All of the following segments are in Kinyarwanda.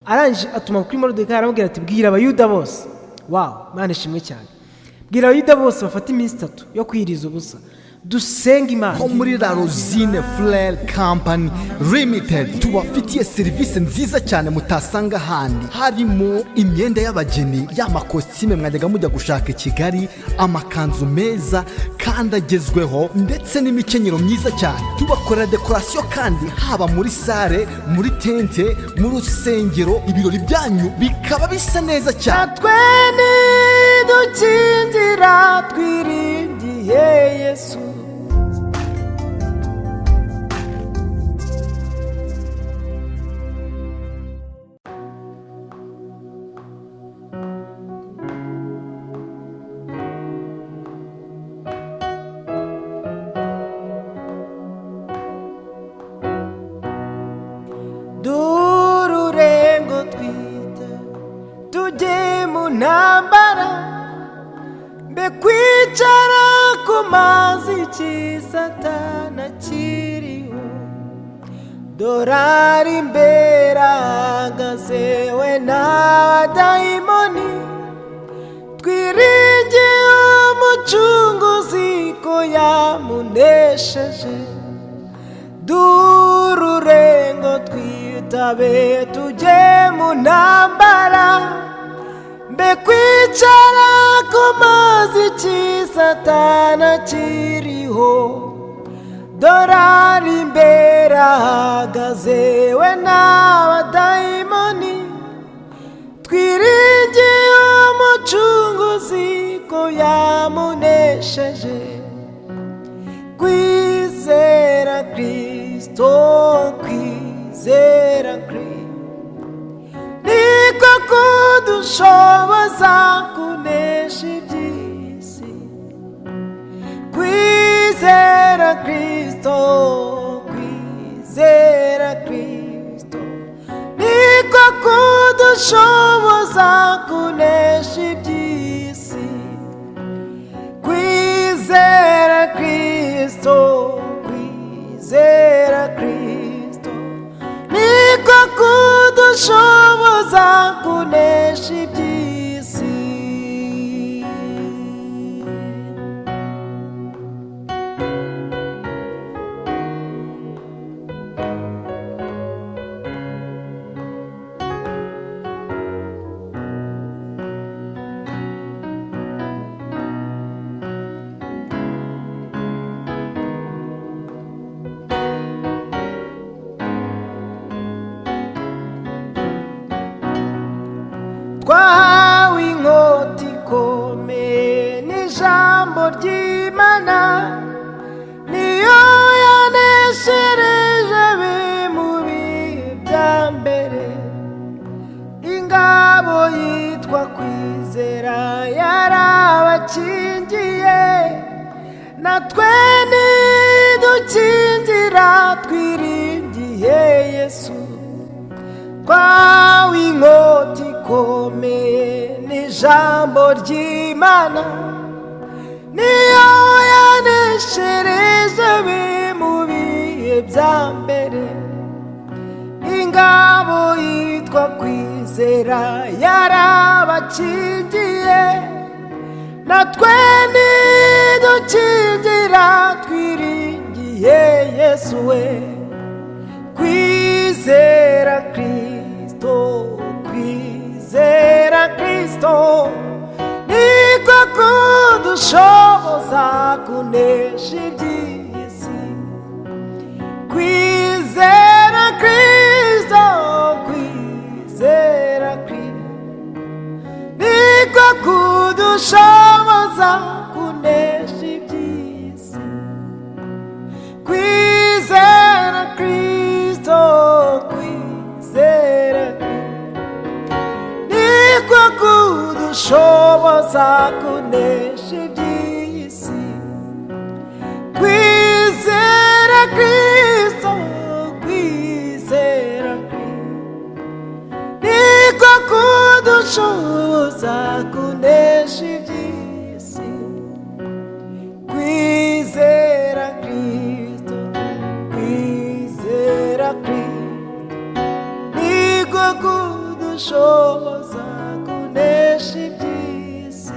Arangije atuma kuri Moridekayi, aramubwira ati: "Bwira Abayuda bose." Wow, Imana ishimwe cyane. "Bwira Abayuda bose bafate iminsi 3 yo kwiriza ubusa, dusenga Imana." Ko muri La Rosine Frere Company Limited tubafitiye serivisi nziza cyane mutasanga ahandi, harimo imyenda y'abageni, y'amakositime mwajyaga mujya gushaka i Kigali, amakanzu meza kandi agezweho, ndetse n'imikenyero myiza cyane. Tubakorera dekorasiyo kandi, haba muri salle, muri tente, mu rusengero, ibirori byanyu bikaba bisa neza cyane. Natwe nidukingira, twiringiye Yesu. Duhururengo twite tujye mu ntambara, mbe kwicara ku mazi cy'Satana kiriho? Dorari imbere ahagaze we n'abadayimoni. Twiringiye Umucunguzi ko yamunesheje. Dururengo twitabe tujye mu ntambara, mbe kwicara ku mazi cy'Satana kiriho? Dorari imbere ahagaze we n'abadayimoni. Twiringiye Umucunguzi ko yamunesheje. Kwizera Kristo, kwizera Kristo niko kudushoboza kunesha iby'isi. Kwizera Kristo, kwizera Kristo niko kudushoboza kunesha iby'isi. Kwizera Kristo, kwizera Kristo niko kudushoboza kunesha iby'isi. Twahawe inkota ikomeye n'ijambo ry'Imana, niyo yaneshereje be mu bihe bya mbere. Ingabo yitwa kwizera yarabakingiye. Natwe nidukingira, twiringiye Yesu. Twawe inkota ikomeye n'ijambo ry'Imana, niyo yaneshereje be mu bihe bya mbere. Ingabo yitwa kwizera yarabakingiye. Natwe nidukingira, twiringiye Yesu we. Kwizera Kristo, kwizera Kristo niko kudushoboza kunesha iby'isi. Kwizera Kristo, kwizera Kristo niko kudushoboza kunesha iby'isi. Kwizera Kristo, kwizera niko kudushoboza kunesha iby'isi. Kwizera Kristo, kwizera Kristo niko kudushoboza kunesha iby'isi. Kwizera Kristo, kwizera Kristo niko kudushoboza. kudushoboza kunesha iby'isi,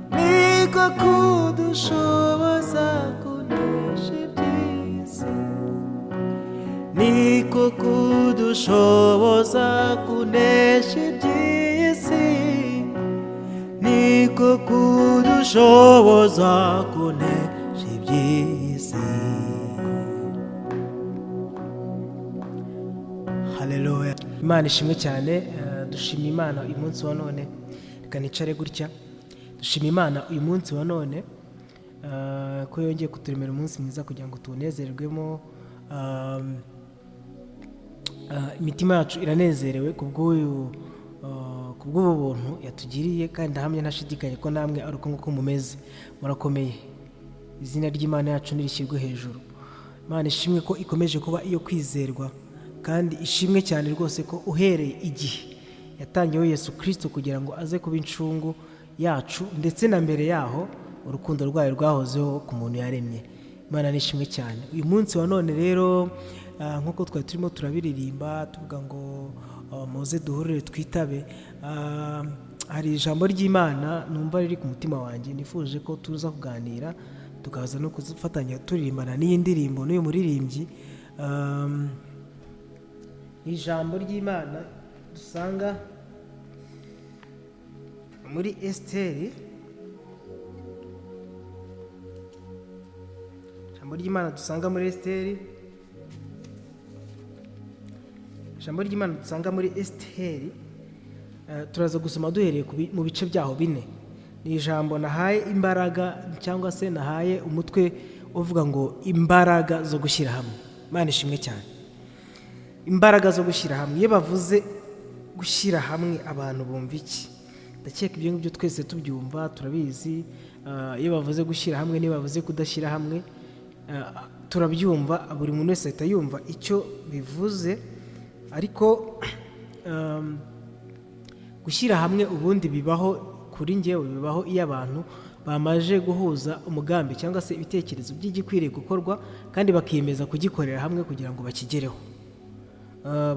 niko kudushoboza kunesha iby'isi, niko kudushoboza kunesha iby'isi, niko kudushoboza kunesha iby'isi. Haleluya. Imana ishimwe cyane. Dushima Imana uyu munsi wa none. Reka nicare gutya. Dushima Imana uyu munsi wa none, ko yongeye kuturemera umunsi mwiza kugira ngo tuwunezerwemo. Imitima yacu iranezerewe kubw'ubu buntu yatugiriye, kandi ndahamya ntashidikanya ko namwe ari uko nguko mumeze. Murakomeye. Izina ry'Imana yacu nirishyirwe hejuru. Imana ishimwe ko ikomeje kuba iyo kwizerwa, kandi ishimwe cyane rwose ko uhereye igihe yatangiyeho Yesu Kirisito kugira ngo aze kuba incungu yacu, ndetse na mbere yaho urukundo rwayo rwahozeho ku muntu yaremye. Imana nishimwe cyane. Uyu munsi wa none rero, nk'uko twari turimo turabiririmba tuvuga ngo muze duhurire twitabe, hari ijambo ry'Imana numva riri ku mutima wanjye, nifuje ko tuza kuganira, tukaza no kufatanya turirimbana n'iyi ndirimbo n'uyu muririmbyi. Ijambo ry'Imana dusanga muri Esiteri, ijambo ry'Imana dusanga muri Esiteri, ijambo ry'Imana dusanga muri Esiteri. Turaza gusoma duhereye mu bice byaho bine. Ni ijambo nahaye imbaraga, cyangwa se nahaye umutwe uvuga ngo imbaraga zo gushyira hamwe. Imana ishimwe cyane. Imbaraga zo gushyira hamwe. Iyo bavuze gushyira hamwe abantu bumva iki? Ndakeka ibyo ngibyo twese tubyumva, turabizi. Iyo bavuze gushyira hamwe n'iyo bavuze kudashyira hamwe, turabyumva, buri muntu wese ahita yumva icyo bivuze. Ariko gushyira hamwe ubundi bibaho kuri njyewe, bibaho iyo abantu bamaze guhuza umugambi cyangwa se ibitekerezo by'igikwiriye gukorwa, kandi bakiyemeza kugikorera hamwe kugira ngo bakigereho.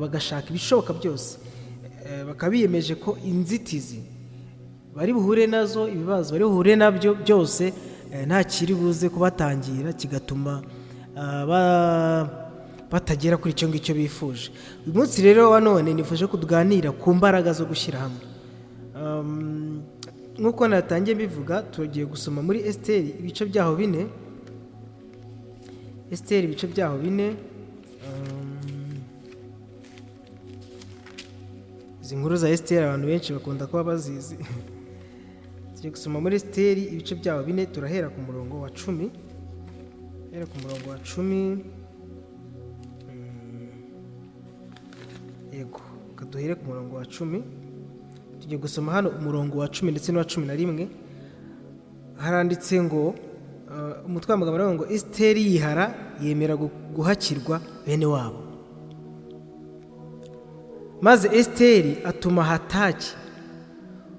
Bagashaka ibishoboka byose, bakaba biyemeje ko inzitizi bari buhure nazo, ibibazo bari buhure nabyo byose, nta kiri buze kubatangira kigatuma batagera kuri icyo ngicyo bifuje. Uyu munsi rero wa none nifuje ko tuganira ku mbaraga zo gushyira hamwe. Nk'uko natangiye mbivuga, tugiye gusoma muri Esiteri ibice byaho bine. Esiteri ibice byaho bine. Izi nkuru za Esiteri abantu benshi bakunda kuba bazizi. Tugiye gusoma muri Esiteri ibice byaho bine, turahera ku murongo wa 10. Turahera ku murongo wa 10. Yego, reka duhere ku murongo wa 10. Tugiye gusoma hano umurongo wa 10 ndetse n'uwa 11. Haranditse ngo, umutwe w'amagambo aravuga ngo Esiteri yihara yemera guhakirwa bene wabo. Maze Esiteri atuma Hataki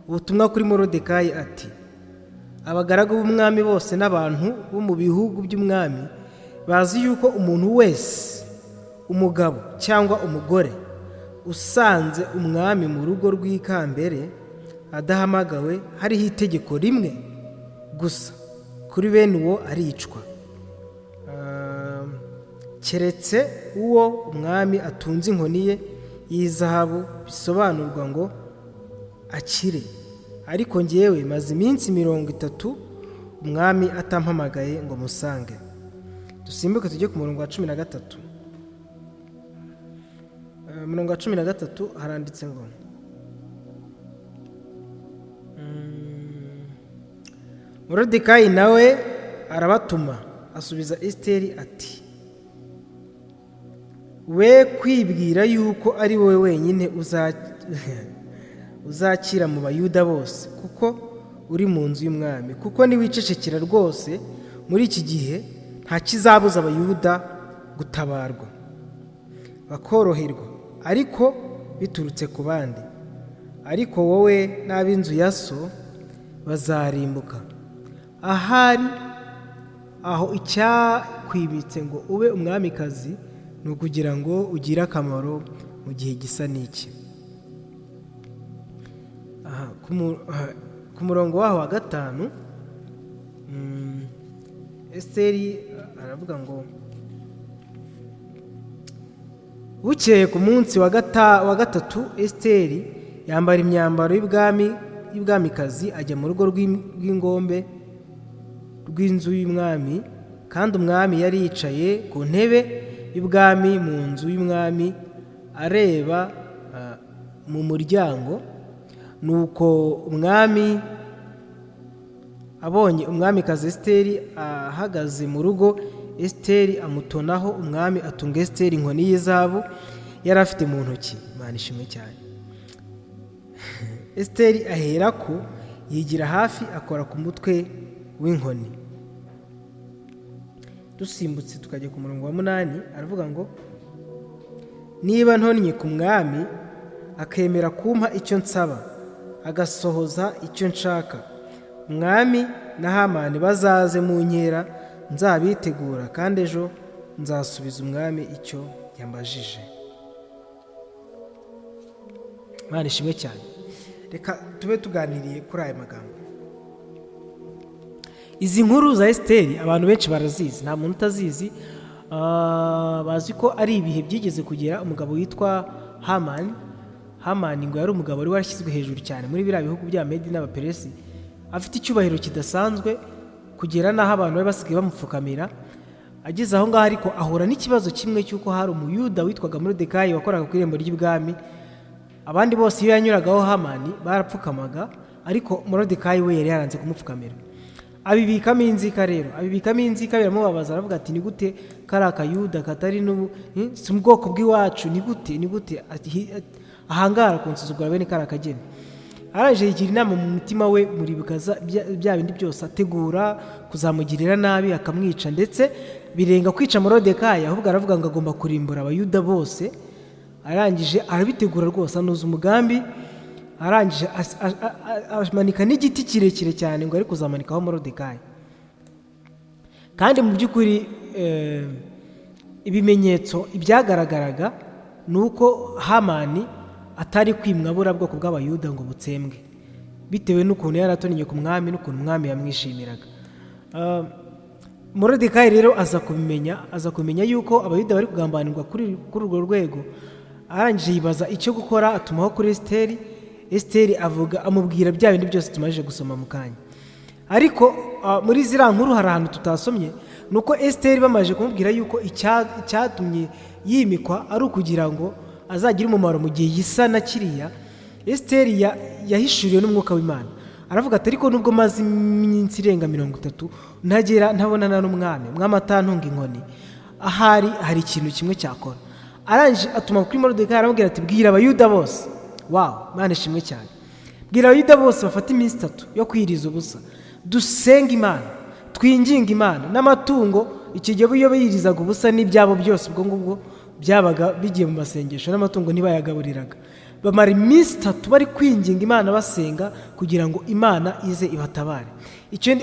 ubutumwa kuri Moridekayi ati: abagaragu b'umwami bose n'abantu bo mu bihugu by'umwami bazi yuko umuntu wese, umugabo cyangwa umugore, usanze umwami mu rugo rw'ikambere adahamagawe, hariho itegeko rimwe gusa kuri bene uwo aricwa, keretse uwo umwami atunze inkoni ye y'izahabu, bisobanurwa ngo akire. Ariko njyewe maze iminsi 30 umwami atampamagaye ngo musange. Dusimbuke tujye ku murongo wa 13. Umurongo wa 13 haranditse ngo Moridekayi nawe arabatuma asubiza Esiteri ati: we kwibwira yuko ari wowe wenyine uzakira mu Bayuda bose, kuko uri mu nzu y'umwami, kuko niwicecekera rwose muri iki gihe nta kizabuza Abayuda gutabarwa bakoroherwa, ariko biturutse ku bandi. Ariko wowe n'ab'inzu ya so bazarimbuka. Ahari aho icyakwibitse ngo ube umwamikazi ni ukugira ngo ugire akamaro mu gihe gisa n'iki. Aha, ku murongo waho wa 5, Esiteri aravuga ngo: "Bukeye ku munsi wa gatatu, Esiteri yambara imyambaro y'ubwami, y'ubwamikazi, ajya mu rugo rw'ingombe rw'inzu y'umwami. Kandi umwami yari yicaye ku ntebe y'ubwami mu nzu y'umwami, areba mu muryango. Nuko umwami abonye umwamikazi Esiteri ahagaze mu rugo, Esiteri amutonaho. Umwami atunga Esiteri inkoni y'izahabu yari afite mu ntoki." Imana ishimwe cyane. Esiteri aherako yigira hafi, akora ku mutwe w'inkoni. Dusimbutse tukajya ku murongo wa 8, aravuga ngo: "Niba ntonnye ku mwami, akemera kumpa icyo nsaba, agasohoza icyo nshaka, umwami na Hamani bazaze mu nkera nzabitegura, kandi ejo nzasubiza umwami icyo yambajije." Imana ishimwe cyane. Reka tube tuganiriye kuri aya magambo. Izi nkuru za Esiteri abantu benshi barazizi, nta muntu utazizi. Bazi ko ari ibihe byigeze kugera umugabo witwa Hamani. Hamani ngo yari umugabo wari warashyizwe hejuru cyane muri biriya bihugu bya Medi n'Abaperesi, afite icyubahiro kidasanzwe, kugera n'aho abantu bari basigaye bamupfukamira. Ageze aho ngaho ariko ahura n'ikibazo kimwe cy'uko hari Umuyuda witwaga Moridekayi wakoraga ku irembo ry'ibwami. Abandi bose iyo yanyuragaho Hamani barapfukamaga, ariko Moridekayi we yari yaranze kumupfukamira. Abibikamo inzika rero, abibikamo inzika, biramubabaza. Aravuga ati: "Ni gute kari akayuda katari n'ubu, si mu bwoko bw'iwacu, ni gute ahangara kunsuzugura bene kari akageni?" Arangije yigira inama mu mutima we, muribuka bya bindi byose, ategura kuzamugirira nabi akamwica. Ndetse birenga kwica Moridekayi, ahubwo aravuga ngo agomba kurimbura Abayuda bose. Arangije arabitegura rwose, anoza umugambi. Arangije amanika n'igiti kirekire cyane ngo ari kuzamanikaho Moridekayi. Kandi mu by'ukuri ibimenyetso, ibyagaragaraga ni uko Hamani atari kwimwa buriya bwoko bw'Abayuda ngo butsembwe, bitewe n'ukuntu yari atonnye ku mwami n'ukuntu umwami yamwishimiraga. Moridekayi rero aza kumenya yuko Abayuda bari kugambanirwa kuri urwo rwego. Arangije yibaza icyo gukora, atumaho kuri Esiteri. Esiteri avuga, amubwira bya bindi byose tumaze gusoma mu kanya. Ariko muri ziriya nkuru hari ahantu tutasomye, ni uko Esiteri bamaze kumubwira yuko icyatumye yimikwa ari ukugira ngo azagire umumaro mu gihe gisa na kiriya, Esiteri yahishuriwe n'umwuka w'Imana. Aravuga ati: "Ariko nubwo maze iminsi irenga 30 ntagera, ntabonana n'umwami, umwami atantunga inkoni, ahari hari ikintu kimwe cyakora." Arangije atuma kuri Moridekayi, aramubwira ati: "Bwira Abayuda bose." Wawu, Imana ishimwe cyane. "Bwira Abayuda bose bafate iminsi 3 yo kwiriza ubusa, dusenga Imana, twinginga Imana n'amatungo." Icyo gihe iyo biyirizaga ubusa, n'ibyabo byose ubwo ngubwo byabaga bigiye mu masengesho, n'amatungo ntibayagaburiraga. Bamara iminsi 3 bari kwinginga Imana, basenga kugira ngo Imana ize ibatabare.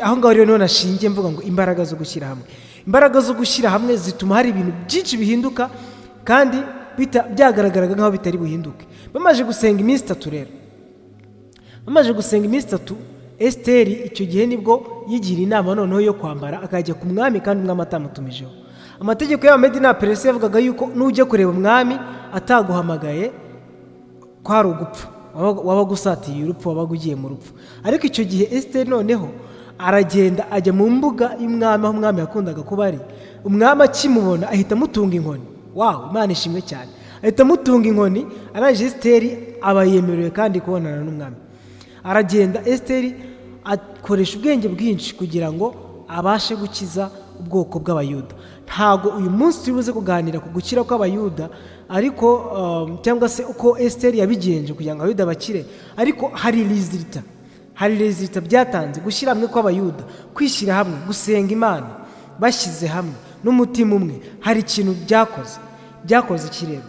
Aho ngaho rero niho nashingiye mvuga ngo imbaraga zo gushyira hamwe. Imbaraga zo gushyira hamwe zituma hari ibintu byinshi bihinduka kandi byagaragaraga nk'aho bitari buhinduke. Bamaze gusenga iminsi 3 rero, bamaze gusenga iminsi 3, Esiteri icyo gihe nibwo yigira inama noneho yo kwambara akajya ku mwami, kandi umwami atamutumijeho. Amategeko y'Abamedi n'Abaperesi yavugaga yuko nujya kureba umwami ataguhamagaye ko hari ugupfa, wabaga usatiriye urupfu, wabaga ugiye mu rupfu. Ariko icyo gihe Esiteri noneho aragenda, ajya mu mbuga y'umwami aho umwami yakundaga kuba ari. Umwami akimubona ahita amutunga inkoni. Wawu, Imana ishimwe cyane. Ahita amutunga inkoni. Arangije Esiteri aba yemerewe kandi kubonana n'umwami. Aragenda, Esiteri akoresha ubwenge bwinshi kugira ngo abashe gukiza ubwoko bw'Abayuda. Ntabwo uyu munsi turi buze kuganira ku gukira kw'Abayuda, ariko cyangwa se uko Esiteri yabigenje kugira ngo Abayuda bakire, ariko hari résultat byatanze. Gushyira hamwe kw'Abayuda, kwishyira hamwe, gusenga Imana bashyize hamwe n'umutima umwe, hari ikintu byakoze. Byakoze iki rero?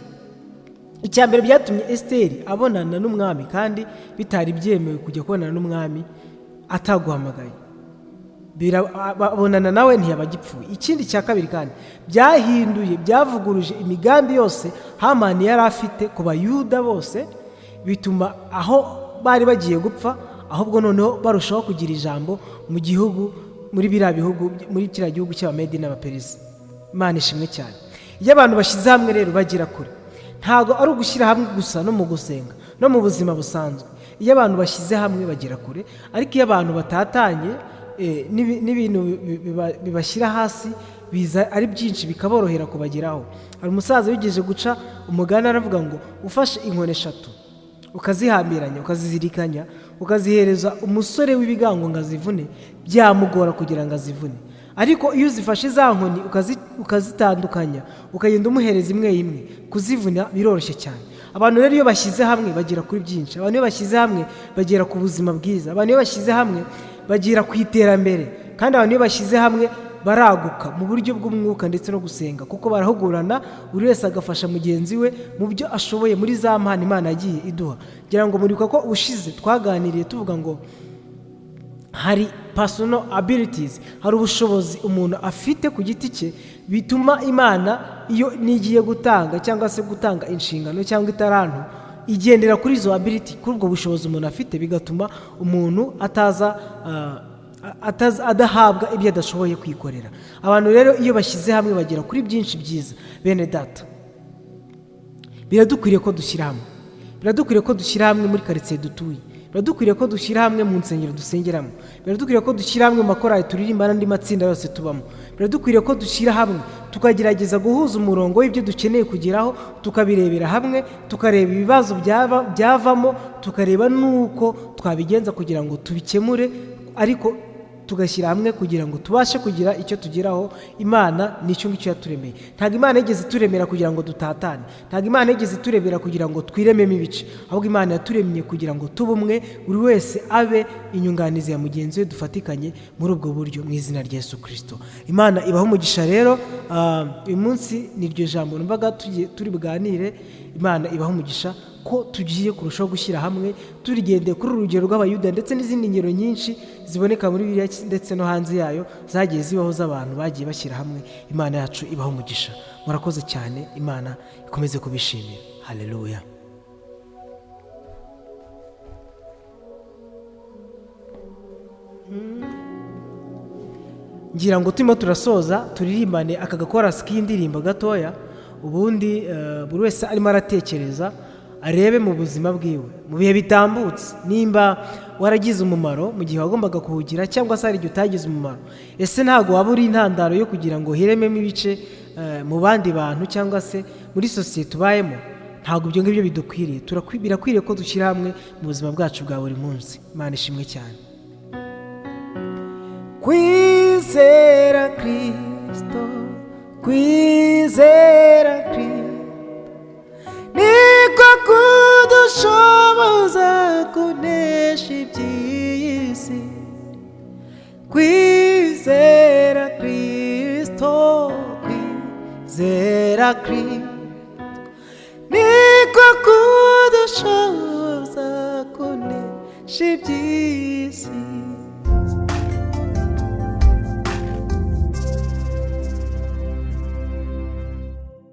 Icya mbere, byatumye Esiteri abonana n'umwami, kandi bitari byemewe kujya kubonana n'umwami ataguhamagaye. Abonana nawe, ntiyaba agipfuye. Ikindi cya kabiri kandi, byahinduye, byavuguruje imigambi yose Hamani yari afite ku Bayuda bose, bituma aho bari bagiye gupfa, ahubwo noneho barushaho kugira ijambo mu gihugu, muri biriya bihugu, muri kiriya gihugu cy'Abamedi n'Abaperisi. Imana ishimwe cyane. Iyo abantu bashyize hamwe rero bagera kure. Ntabwo ari ugushyira hamwe gusa no mu gusenga, no mu buzima busanzwe. Iyo abantu bashyize hamwe bagera kure, ariko iyo abantu batatanye, n'ibintu bibashyira hasi biza ari byinshi, bikaborohera kubageraho. Hari umusaza wigeze guca umugani aravuga ngo ufashe inkoni eshatu ukazihambiranya, ukazizirikanya, ukazihereza umusore w'ibigango ngo azivune, byamugora kugira ngo azivune. Ariko iyo uzifashe za nkoni ukazitandukanya, ukagenda umuhereza imwe imwe, kuzivuna biroroshye cyane. Abantu rero iyo bashyize hamwe bagera kuri byinshi. Abantu iyo bashyize hamwe bagera ku buzima bwiza. Abantu iyo bashyize hamwe bagera ku iterambere. Kandi abantu iyo bashyize hamwe baraguka mu buryo bw'umwuka ndetse no gusenga, kuko barahugurana, buri wese agafasha mugenzi we mu byo ashoboye muri za mpano Imana yagiye iduha. Ngira ngo muribuka ko ushize twaganiriye tuvuga ngo hari personal abilities, hari ubushobozi umuntu afite ku giti cye bituma Imana iyo nigiye gutanga cyangwa se gutanga inshingano cyangwa itaranto, igendera kuri izo ability, kuri ubwo bushobozi umuntu afite, bigatuma umuntu adahabwa ibyo adashoboye kwikorera. Abantu rero iyo bashyize hamwe bagera kuri byinshi byiza. Bene data, biradukwiriye ko dushyira hamwe. Biradukwiriye ko dushyira hamwe muri karitsiye dutuye. Biradukwiriye ko dushyira hamwe mu nsengero dusengeramo. Biradukwiriye ko dushyira hamwe mu makorali turirimba n'andi matsinda yose tubamo. Biradukwiriye ko dushyira hamwe tukagerageza guhuza umurongo w'ibyo dukeneye kugeraho, tukabirebera hamwe, tukareba ibibazo byavamo, tukareba n'uko twabigenza kugira ngo tubikemure, ariko tugashyira hamwe kugira ngo tubashe kugira icyo tugeraho. Imana ni icyo ngicyo yaturemeye. Ntabwo Imana yigeze ituremera kugira ngo dutatane. Ntabwo Imana yigeze ituremera kugira ngo twirememo ibice. Ahubwo Imana yaturemye kugira ngo tube umwe, buri wese abe inyunganizi ya mugenzi we, dufatikanye muri ubwo buryo mu izina rya Yesu Kirisito. Imana ibahe umugisha rero. Uyu munsi ni iryo jambo numvaga turi buganire. Imana ibahe umugisha ko tugiye kurushaho gushyira hamwe, turigendeye kuri uru rugero rw'Abayuda ndetse n'izindi ngero nyinshi ziboneka muri Bibiliya ndetse no hanze yayo zagiye zibaho z'abantu bagiye bashyira hamwe. Imana yacu ibahe umugisha. Murakoze cyane, Imana ikomeze kubishimira. Haleluya. Ngira ngo turimo turasoza, turirimbane aka gakorasi k'indirimbo gatoya, ubundi buri wese arimo aratekereza arebe mu buzima bwiwe mu bihe bitambutse, nimba waragize umumaro mu gihe wagombaga kuwugira, cyangwa se hari igihe utagize umumaro. Ese ntabwo waba uri intandaro yo kugira ngo hirememo ibice mu bandi bantu cyangwa se muri sosiyete ubayemo? Ntabwo ibyo ngibyo bidukwiriye. Birakwiriye ko dushyira hamwe mu buzima bwacu bwa buri munsi. Imana ishimwe cyane. Kwizera Kristo, kwizera Kristo niko kudushoboza kunesha iby'iyi si. Kwizera Kristo, kwizera Kristo niko kudushoboza kunesha iby'iyi.